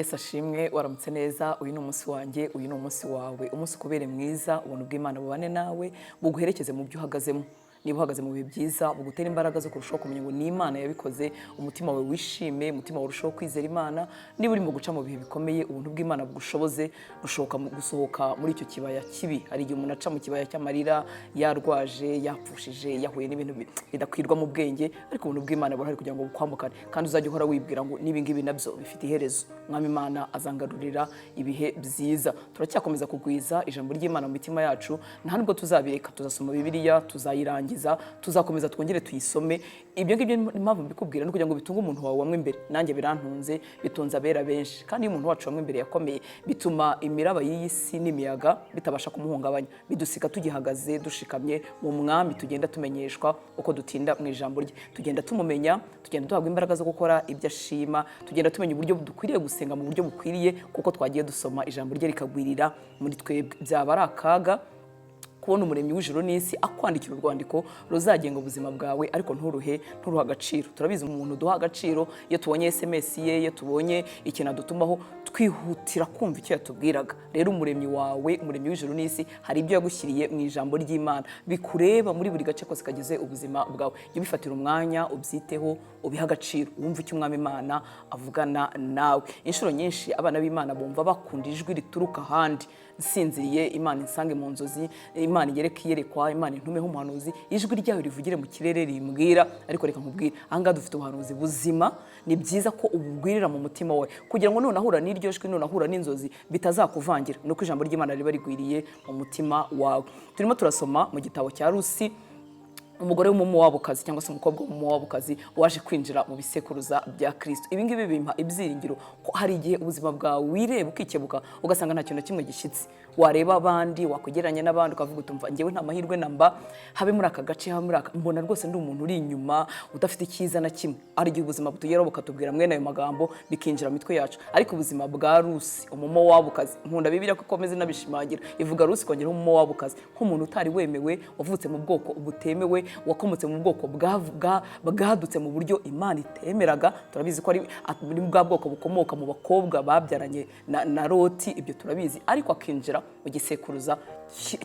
Yesu ashimwe. Waramutse neza. Uyu ni umunsi wanjye, uyu ni umunsi wawe. Umunsi ukubere mwiza, ubuntu bw'Imana bubane nawe, buguherekeze mu byo uhagazemo. Niba uhagaze mu bihe byiza, bugutera imbaraga zo kurushaho kumenya ngo ni Imana yabikoze, umutima wawe wishime, umutima wawe urushaho kwizera Imana. Niba urimo guca mu bihe bikomeye, ubuntu bw'Imana bugushoboze gusohoka muri icyo kibaya kibi. Hari igihe umuntu aca mu kibaya cy'amarira, yarwaje, yapfushije, yahuye n'ibintu bidakwirwa mu bwenge, ariko ubuntu bw'Imana burahari kugira ngo bukwambukane, kandi uzajya uhora wibwira ngo n'ibi ngibi nabyo bifite iherezo, Mwami Imana azangarurira ibihe byiza. Turacyakomeza kugwiza ijambo ry'Imana mu mitima yacu, nta nubwo tuzabireka. Tuzasoma Bibiliya, tuzayirangiza, tuzakomeza twongere tuyisome. Ibyo ngibyo impamvu mbikubwira ni ukugira ngo bitunge umuntu wawe wamwe imbere. Nanjye birantunze, bitunze abera benshi. Kandi iyo umuntu wacu wamwe imbere yakomeye, bituma imiraba y'iyi si n'imiyaga bitabasha kumuhungabanya, bidusiga tugihagaze dushikamye mu Mwami. Tugenda tumenyeshwa uko dutinda mu ijambo rye, tugenda tumumenya, tugenda duhabwa imbaraga zo gukora ibyo ashima, tugenda tumenya uburyo dukwiriye gusenga mu buryo bukwiriye, kuko twagiye dusoma ijambo rye rikagwirira muri twebwe. Byaba ari akaga kubona Umuremyi w'ijuru n'isi akwandikira urwandiko ruzagenga ubuzima bwawe, ariko nturuhe agaciro. Turabizi, umuntu duha agaciro, iyo tubonye SMS ye, iyo tubonye ikintu adutumaho, twihutira kumva icyo yatubwiraga. Rero Umuremyi wawe, Umuremyi w'ijuru n'isi, hari ibyo yagushyiriye mu ijambo ry'Imana bikureba muri buri gace kose kagize ubuzima bwawe. Jya ubifatira umwanya, ubyiteho, ubihe agaciro, wumve icyo Umwami Imana avugana nawe. Inshuro nyinshi abana b'Imana bumva bakunda ijwi rituruka ahandi. Nsinziriye, Imana insange mu nzozi, Imana igereke iyerekwa, Imana intumeho umuhanuzi, ijwi ryayo rivugire mu kirere rimbwira. Ariko reka nkubwire, ahangaha dufite ubuhanuzi buzima. Ni byiza ko ububwirira mu mutima wawe, kugira ngo nunahura n'iryo jwi, nunahura n'inzozi, bitazakuvangira, nuko ijambo ry'Imana riba rigwiriye mu mutima wawe. Turimo turasoma mu gitabo cya Rusi, umugore w'Umumowabukazi cyangwa se umukobwa w'Umumowabukazi waje kwinjira mu bisekuruza bya Kirisito. Ibi ngibi bimpa ibyiringiro ko hari igihe ubuzima bwawe wireba, ukikebuka, ugasanga nta kintu na kimwe gishyitse. Wareba abandi, wakwegeranya n'abandi, ukavuga uti: "Umva, njyewe nta mahirwe namba, habe muri aka gace, habe muri aka, mbona rwose ndi umuntu uri inyuma, udafite icyiza na kimwe." Hari igihe ubuzima butugeraho bukatubwira mwene ayo magambo, bikinjira mu mitwe yacu. Ariko ubuzima bwa Rusi Umumowabukazi, nkunda Bibiliya ko ikomeza inabishimangira, ivuga Rusi ikongeraho Umumowabukazi, nk'umuntu utari wemewe, wavutse mu bwoko butemewe, wakomotse mu bwoko bwadutse mu buryo Imana itemeraga. Turabizi ko ari muri bwa bwoko bukomoka mu bakobwa babyaranye na Loti, ibyo turabizi. Ariko akinjira mu gisekuruza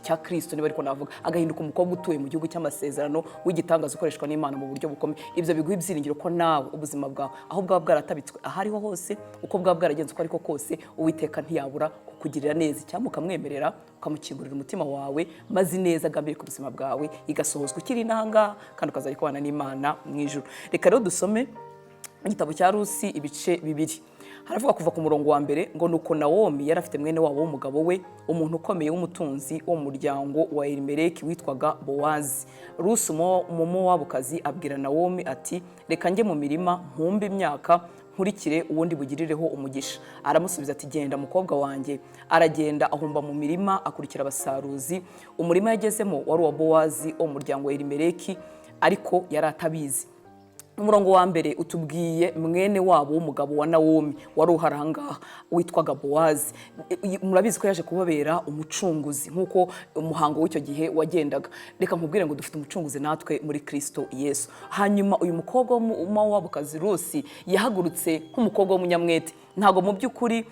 cya Kirisito, niba ariko navuga, agahinduka umukobwa utuye mu gihugu cy'amasezerano, w'igitangaza, ukoreshwa n'Imana mu buryo bukomeye. Ibyo biguha ibyiringiro ko nawe ubuzima bwawe, aho bwaba bwaratabitswe aho ariho hose, uko bwaba bwaragenze uko ariko kose, Uwiteka ntiyabura kukugirira neza, cyangwa ukamwemerera, ukamukingurira umutima wawe, maze ineza agambiriye ku buzima bwawe igasohozwa ukiri inahangaha, kandi ukazajya kubana n'Imana mu ijuru. Reka rero dusome igitabo cya Rusi ibice 2. Haravuga kuva ku murongo wa 1 ngo: "Nuko Nawomi yari afite mwene wabo w'umugabo we, umuntu ukomeye w'umutunzi wo mu muryango wa Elimeleki, witwaga Bowazi. Rusi Umumowabukazi abwira Nawomi ati: 'Reka njye mu mirima mpumbe imyaka, nkurikire uwundi bugirireho umugisha.' Aramusubiza ati: 'Genda, mukobwa wanjye.' Aragenda, ahumba mu mirima, akurikira abasaruzi. Umurima yagezemo wari uwa Bowazi wo mu muryango wa Elimeleki, ariko yari atabizi." Umurongo wa 1 utubwiye mwene wabo w'umugabo wa Nawomi wari uhari ahangaha, witwaga Bowazi. Murabizi ko yaje kubabera umucunguzi nk'uko umuhango w'icyo gihe wagendaga. Reka nkubwire ngo dufite umucunguzi natwe muri Kirisito Yesu. Hanyuma uyu mukobwa w'Umumowabukazi Rusi yahagurutse nk'umukobwa w'umunyamwete. Ntabwo mu by'ukuri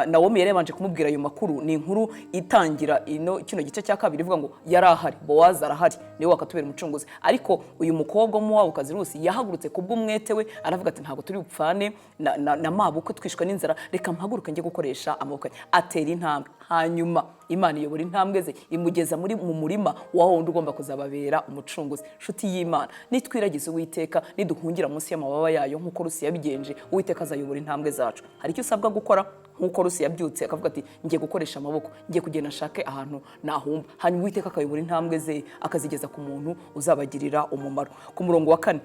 Nawomi yari yabanje kumubwira ayo makuru. Ni inkuru itangira ino kino gice cya kabiri ivuga ngo yari ahari, Bowazi arahari, niwe wakatubera umucunguzi. Ariko uyu mukobwa w'Umumowabukazi Rusi yahagurutse kubw'umwete we, aravuga ati: "Ntabwo turi bupfane na mabukwe twishwe n'inzara, reka mpaguruke njye gukoresha amaboko yanjye." Atera intambwe, hanyuma Imana iyobora intambwe ze, imugeza mu murima wa wundi ugomba kuzababera umucunguzi. Nshuti y'Imana, nitwiragiza Uwiteka, niduhungira munsi y'amababa yayo nk'uko Rusi yabigenje, Uwiteka azayobora intambwe zacu. Hari icyo usabwa gukora nk'uko Rusi yabyutse akavuga ati: "Ngiye gukoresha amaboko, ngiye kugenda nshake ahantu nahumba." Hanyuma Uwiteka akayobora intambwe ze, akazigeza ku muntu uzabagirira umumaro. Ku murongo wa 4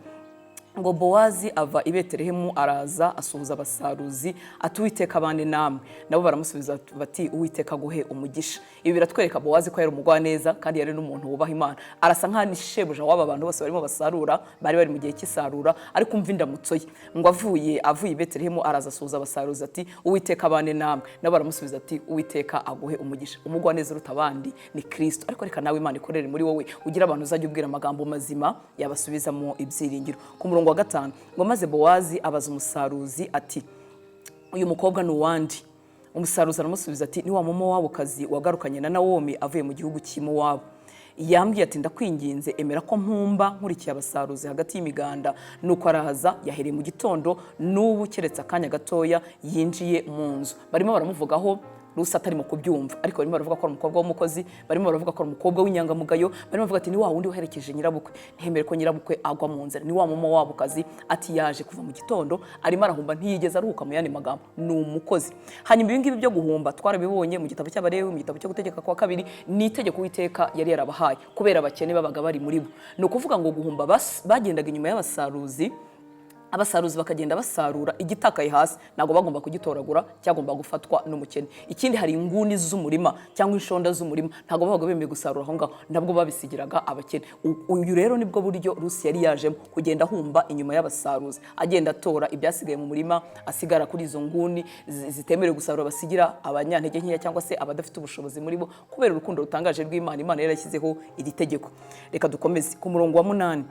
ngo: "Bowazi ava i Betelehemu, araza, asuhuza abasaruzi ati: 'Uwiteka abane namwe.' Nabo baramusubiza bati: 'Uwiteka aguhe umugisha.'" Ibi biratwereka Bowazi ko yari umugwaneza, kandi yari n'umuntu wubaha Imana. Arasa nk'aho ni shebuja w'aba bantu bose barimo basarura, bari bari mu gihe cy'isarura. Ariko umva indamutso ye ngo avuye i Betelehemu, araza, asuhuza abasaruzi ati: "Uwiteka abane namwe." Nabo baramusubiza ati: "Uwiteka aguhe umugisha." Umugwaneza uruta abandi ni Kristo. Ariko reka nawe Imana ikorere muri wowe, ugire abantu uzajya ubwira amagambo mazima yabasubizamo ibyiringiro. Ku murongo wa 5 ngo: "Maze Bowazi abaza umusaruzi ati: Uyu mukobwa ni uwande? Umusaruzi aramusubiza ati: "Ni wa Mumowabukazi wagarukanye na Nawomi avuye mu gihugu cy'Imowabu. Yambwiye ati: 'Ndakwinginze, emera ko mpumba nkurikiye abasaruzi hagati y'imiganda.' Nuko arahaza, yahereye mu gitondo n'ubu, keretse akanya gatoya yinjiye mu nzu." Barimo baramuvugaho, Rusi atarimo kubyumva, ariko barimo baravuga ko ari umukobwa w'umukozi, barimo baravuga ko ari umukobwa w'inyangamugayo, barimo bavuga ati: "Ni wa wundi waherekeje nyirabukwe, ntihemere ko nyirabukwe agwa mu nzira, ni wa Mumowabukazi." Ati: "Yaje kuva mu gitondo, arimo arahumba, ntiyigeze aruhuka." Mu yandi magambo, ni umukozi. Hanyuma ibi ngibi byo guhumba twarabibonye mu gitabo cy'Abalewi, mu gitabo cyo Gutegeka kwa Kabiri. Ni itegeko Uwiteka yari yarabahaye kubera abakene babaga bari muri bo. Ni ukuvuga ngo guhumba, bagendaga inyuma y'abasaruzi, abasaruzi bakagenda basarura. Igitakaye hasi ntabwo bagomba kugitoragura, cyagomba gufatwa n'umukene. Ikindi, hari inguni z'umurima cyangwa inshonda z'umurima, ntabwo babaga bemeye gusarura aho ngaho, nabwo babisigiraga abakene. Uyu rero nibwo buryo Rusi yari yajemo, kugenda ahumba inyuma y'abasaruzi, agenda atora ibyasigaye mu murima, asigara kuri izo nguni zitemerewe gusarura, basigira abanyantege nkeya cyangwa se abadafite ubushobozi muri bo. Kubera urukundo rutangaje rw'Imana, Imana yarashyizeho iri tegeko. Reka dukomeze ku murongo wa 8,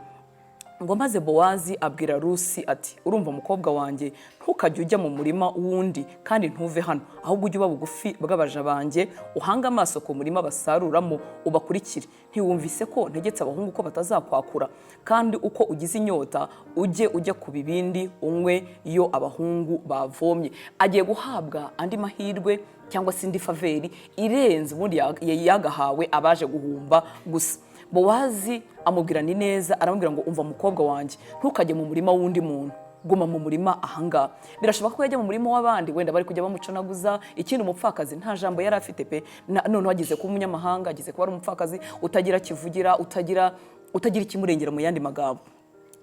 ngo: "Maze Bowazi abwira Rusi ati: 'Urumva mukobwa wanjye, ntukajye ujya mu murima w'undi kandi ntuve hano, ahubwo ujye uba bugufi bw'abaja banjye, uhange amaso ku murima basaruramo, ubakurikire. Ntiwumvise ko ntegetse abahungu ko batazakwakura? Kandi uko ugize inyota, ujye ujya ku bibindi unywe iyo abahungu bavomye.'" Agiye guhabwa andi mahirwe cyangwa se indi faveur irenze ubundi yagahawe abaje guhumba gusa. Bowazi amubwira ni neza, aramubwira ngo: "Umva mukobwa wanjye, ntukajye mu murima w'undi muntu, guma mu murima ahangaha." Birashoboka ko yajya mu murima w'abandi, wenda bari kujya bamucunaguza. Ikindi, umupfakazi nta jambo yari afite pe. Noneho ageze kuba umunyamahanga, ageze kuba ari umupfakazi utagira kivugira, utagira ikimurengera. Mu yandi magambo,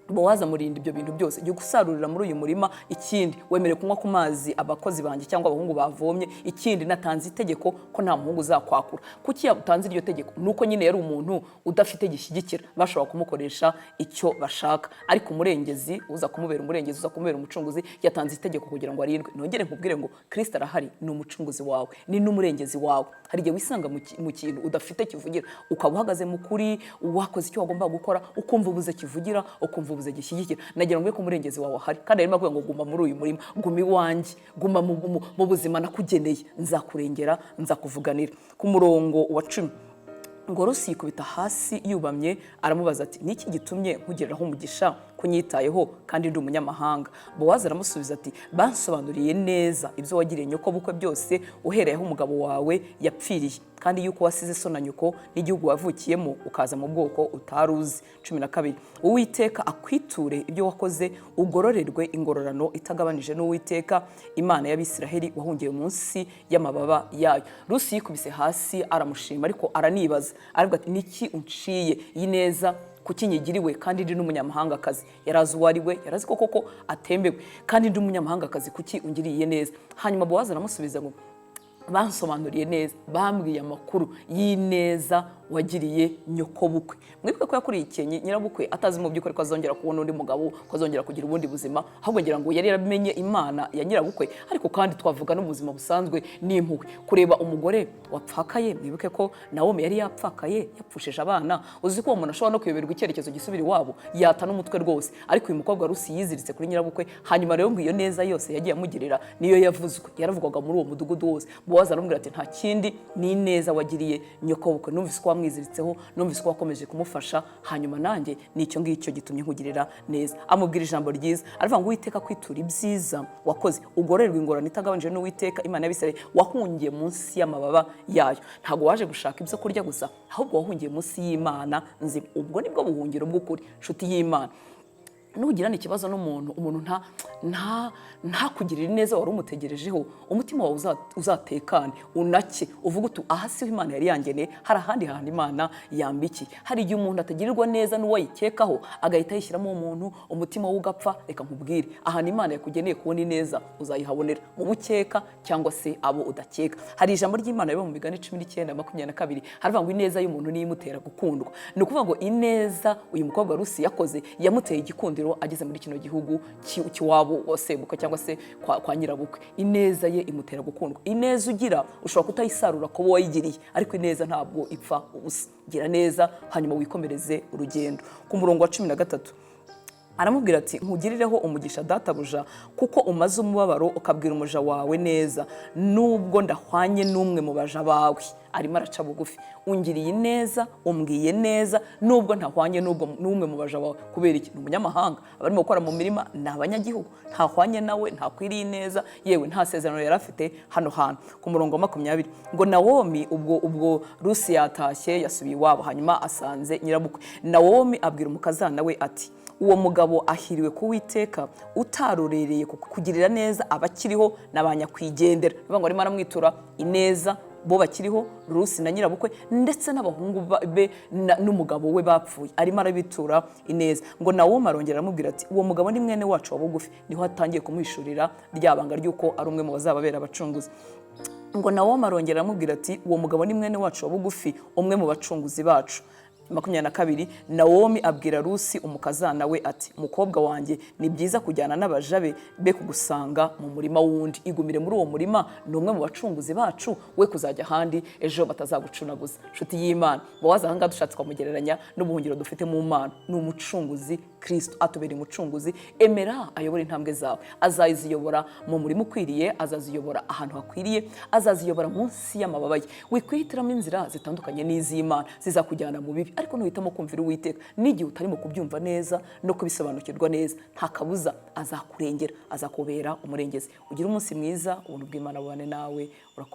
Bowazi amurinda ibyo bintu byose: jya gusarurira muri uyu murima, ikindi wemerewe kunywa ku mazi abakozi banjye cyangwa abahungu bavomye, ikindi natanze itegeko ko nta muhungu uzakwakura. Kuki yatanze iryo tegeko? Ni uko nyine yari umuntu udafite gishyigikira, bashobora kumukoresha icyo bashaka. Ariko umurengezi uza kumubera umurengezi, uza kumubera umucunguzi, yatanze itegeko kugira ngo arindwe. Nongere nkubwire ngo Kirisito arahari, ni umucunguzi wawe, ni n'umurengezi wawe. Hari igihe wisanga mu kintu udafite kivugira, ukaba uhagaze mu kuri, wakoze icyo wagomba gukora, ukumva ubuze kivugira, ukumva ubuze gishyigikira. Nagira ngo ko umurengezi wawe ahari, kandi arimo avuga ngo: "Guma muri uyu murima, guma iwanjye, guma mu buzima nakugeneye, nzakurengera, nzakuvuganira." Ku murongo wa 10, ngo: "Rusi yikubita hasi yubamye, aramubaza ati: 'Niki gitumye nkugiriraho umugisha, kunyitayeho kandi ndi umunyamahanga?' Bowazi aramusubiza ati: 'Bansobanuriye neza ibyo wagiriye nyoko bukwe byose, uhereye aho umugabo wawe yapfiriye, kandi yuko wasize so na nyoko n'igihugu wavukiyemo, ukaza mu bwoko utari uzi.' 12: Uwiteka akwiture ibyo wakoze, ugororerwe ingororano itagabanije n'Uwiteka Imana y'Abisiraheli wahungiye munsi y'amababa yayo." Rusi yikubise hasi aramushima, ariko aranibaza, aravuga ati: "Niki unciye iyi neza? Kuki nyigiriwe kandi ndi n'umunyamahangakazi?" Yari azi uwo ari we, yari azi ko koko atembewe. "Kandi ndi umunyamahangakazi, kuki ungiriye neza?" Hanyuma Bowazi aramusubiza ngo: "Bansobanuriye neza, bambwiye amakuru y'ineza wagiriye nyokobukwe." Mwibuke ko yakurikiye nyirabukwe atazi mu by'ukuri ko azongera kubona undi mugabo, ko azongera kugira ubundi buzima, ahubwo ngira ngo yari yaramenye Imana ya nyirabukwe. Ariko kandi twavuga n'ubuzima busanzwe n'impuhwe, kureba umugore wapfakaye. Mwibuke ko Nawomi yari yapfakaye, yapfushije abana. Uzi ko uwo muntu ashobora no kuyoberwa icyerekezo gisubira iwabo, yata n'umutwe rwose. Ariko uyu mukobwa Rusi yiziritse kuri nyirabukwe. Hanyuma rero ngo iyo neza yose yagiye amugirira niyo yavuzwe, yaravugwaga muri uwo mudugudu wose. Bowazi aramubwira ati: "Nta kindi, ni ineza wagiriye nyokobukwe. Numvise ko wamwiziritseho, numvise ko wakomeje kumufasha, hanyuma nanjye ni icyo ngicyo gitumye nkugirira neza." Amubwira ijambo ryiza, aravuga ngo: "Uwiteka kwitura ibyiza wakoze, ugororerwa ingorane itagabanije n'Uwiteka Imana y'Abisirayeli wahungiye munsi y'amababa yayo." Ntabwo waje gushaka ibyo kurya gusa, ahubwo wahungiye munsi y'Imana nzima. Ubwo nibwo buhungiro bw'ukuri, nshuti y'Imana. Nugirana ikibazo n'umuntu, umuntu nta ntakugirire neza wari umutegerejeho, umutima wawe uzatekane, unake, uvuge uti: "Aha siho Imana yari yangeneye, hari ahandi hantu Imana yambikiye." Hari igihe umuntu atagirirwa neza n'uwo ayikekaho, agahita yishyiramo uwo muntu, umutima we ugapfa. Reka nkubwire, ahantu Imana yakugeneye kubona ineza uzayihabonera, mu bukeka cyangwa se abo udakeka. Hari ijambo ry'Imana riba mu Migani 19:22, haravuga ngo: "Ineza y'umuntu niyo imutera gukundwa." Ni ukuvuga ngo ineza uyu mukobwa Rusi yakoze yamuteye igikundiro ageze muri kino gihugu cy'iwabo wa sebukwe cyangwa se kwa nyirabukwe. Ineza ye imutera gukundwa. Ineza ugira ushobora kutayisarura kuba wayigiriye, ariko ineza ntabwo ipfa ubusa. Gira neza, hanyuma wikomereze urugendo. Ku murongo wa 13. Aramubwira ati: "Nkugirireho umugisha, databuja, kuko umaze umubabaro ukabwira umuja wawe neza, nubwo ndahwanye n'umwe mu baja bawe." Arimo araca bugufi: "Ungiriye neza, umbwiye neza, nubwo ntahwanye n'umwe mu baja bawe." Kubera iki? Ni umunyamahanga, abarimo gukora mu mirima ni abanyagihugu, ntahwanye nawe, ntakwiriye neza, yewe nta sezerano yari afite hano hantu. Ku murongo wa 20 ngo Nawomi, ubwo Rusi yatashye, yasubiye iwabo, hanyuma asanze nyirabukwe. Nawomi abwira umukazana we ati: "Uwo mugabo ahiriwe ku Witeka, utarorereye kugirira neza abakiriho na ba nyakwigendera." Bivuga ngo arimo aramwitura ineza bo bakiriho, Rusi na nyirabukwe ndetse n'abahungu be n'umugabo we bapfuye, arimo arabitura ineza. Ngo Nawomi arongera aramubwira ati: "Uwo mugabo ni mwene wacu wa bugufi." Niho atangiye kumuhishurira rya banga ry'uko ari umwe mu bazababera abacunguzi. Ngo Nawomi arongera aramubwira ati: "Uwo mugabo ni mwene wacu wa bugufi, umwe mu bacunguzi bacu." 22, Nawomi abwira Rusi umukazana we ati: "Mukobwa wanjye, ni byiza kujyana n'abaja be kugusanga mu murima wundi. Igumire muri uwo murima, ni umwe mu bacunguzi bacu, we kuzajya ahandi ejo batazagucunaguza." Nshuti y'Imana, Bowazi ahangaha dushatse twamugereranya n'ubuhungiro dufite mu Mana. Ni umucunguzi, Kristo atubereye umucunguzi. Emera ayobora intambwe zawe, azaziyobora mu murima ukwiriye, azaziyobora ahantu hakwiriye, azaziyobora munsi y'amababa ye. Wikwihitiramo inzira zitandukanye n'iz'Imana zizakujyana mu bibi, ariko nuhitamo kumvira Uwiteka n'igihe utarimo kubyumva neza no kubisobanukirwa neza, nta kabuza azakurengera, azakubera umurengezi. Ugire umunsi mwiza, ubuntu bw'Imana bubane nawe. Urakoze.